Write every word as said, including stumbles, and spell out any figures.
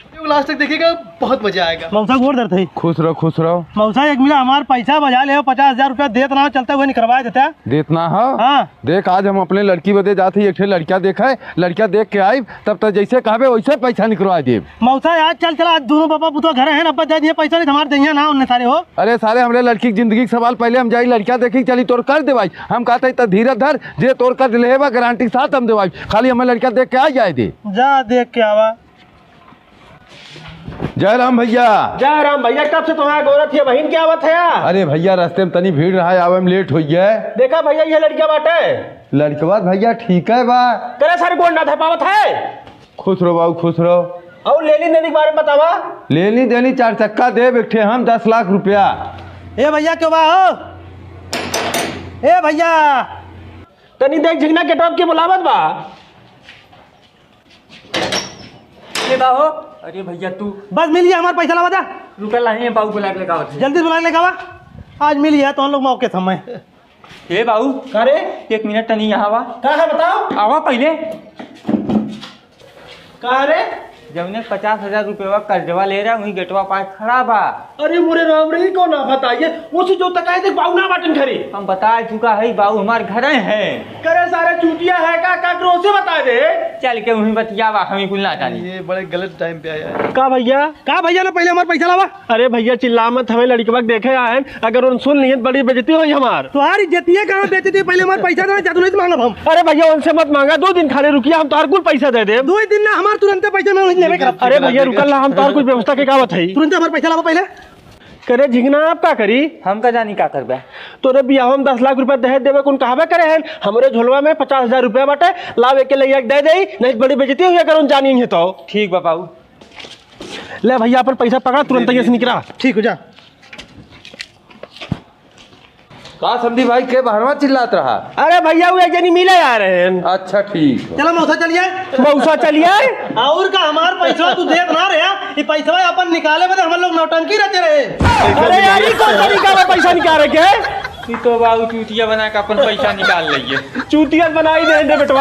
वीडियो को लास्ट तक देखिएगा, बहुत मजा आएगा। मौसा गोड़ धरत है। खुश रहो, खुश रहो। मौसा एक मिला हमार पैसा बजा ले, पचास हजार रुपया देत ना हो, चलते हुए निकलवा देता। देत ना हो? हाँ। देख, आज हम अपने लड़की बदे जात ही, एक ठे लड़का देखे, लड़का देख के आइब, तब तक जैसे कहबे वैसे पैसा निकलवा देब। मौसा आज चल चला, आज दोनों बापा पुतवा घर हैं, अब्बा दे दिए पैसा, नहीं तो हमार दहिया ना उनने सारे हो। अरे सारे, हमरे लड़की की जिंदगी के सवाल, पहले हम जाई लड़का देखी, चली तोर कर देवाई। हम कहते त धीरज धर, जे तोर कर ले बा गारंटी के साथ हम देवाई, खाली हमें लड़का देख के आ जाए दे। जा देख के आवा। जय राम भैया। जय राम भैया, कब से तुम्हारा गोरत है बहिन, क्या बात है यार? अरे भैया, रास्ते में तनी भीड़ रहा, आवे में लेट हो गया। देखा भैया, ये लड़का बाटे। लड़कवा भैया ठीक है बा। करे सारे गोड़ ना धर पावत है। खुश रहो बाबू, खुश रहो। और लेनी देनी के बारे में बतावा। लेनी देनी चार चक्का देब एक ठे हम दस लाख रुपया। ए भैया, क्यों बा हो? ए भैया। तनी देख झिंगना के टॉप के बुलावत बा। ए बा हो। अरे भैया तू। बस मिल गया हमार पैसा लावा जा। रुका लाही है बाबू बुला के लेके आवत है। जल्दी बुला के लेके आवा। आज मिल गया तो हम लोग मौके समय। हे बाबू। का रे? एक मिनट तनी यहाँ आवा। का है बताओ? आवा पहिले। का रे? जौने पचास हजार रुपया कर्जवा ले रहा, वही गेटवा पास खड़ा बा। अरे मोरे राम रे, ई कौन आफत आई है? उसे जो तकाए देख बाबू ना बाटन घरे। हम बता चुका है बाबू हमार घरे हैं। करे सारे चूतिया है का, का करो उसे बता दे। चल के वहीं बतियावा, हम ही कुल ना जानी। ये बड़े गलत टाइम पे आया है। का भैया? का भैया ना पहिले हमार पैसा लावा। अरे भैया, चिल्ला मत, हमें लड़कवा के देखे आए हैं, अगर उन सुन लिए तो बड़ी बेइज्जती होई हमार। तुम्हारी इज्जतिया कहाँ बेइज्जती? पहिले हमार पैसा देवे, जादू नहीं तो मांगब हम। अरे भैया, उनसे मत मांगा, दो दिन खाली रुकिया, हम तोहार कुल पैसा दे देब। दो ही दिन ना, हमार तुरंते पैसा में वहीं लेवे करब। अरे भैया, रुकल ना, हम तोहार कुछ व्यवस्था के का बताई। तुरंते हमार पैसा लावा पहिले। करे झिंगना, आप का करी? हम का जानी का करबे? तोरे बियाह में दस लाख रुपया दहेज देवे कुन कहबे करे हैं, हमरे झोलवा में पचास हजार रुपया बाटे, लावे के ले एक दे देई, नहीं तो बड़ी बेइज्जती हुई अगर उन जानी है तो। ठीक बा बाबू। ले भैया, अपन पैसा पकड़ा, तुरंत यहाँ से निकला। ठीक हो जा। का समधी भाई, के बहरवा चिल्लात रहा? अरे भैया, वो एक जनी मिले आ रहे हैं। अच्छा, ठीक है। चलो मौसा चलिए। मौसा चलिए? और का, हमार पैसा तू देत ना रहे, ये पैसा अपन निकाले बदे हम लोग नौटंकी रहते रहे। अरे यार, ये कौन तरीका बा पैसा निकाले के? तू तो बाबू चूतिया बना के अपन पैसा निकाल लेइए। चूतिया बनाई दे, दे बेटवा।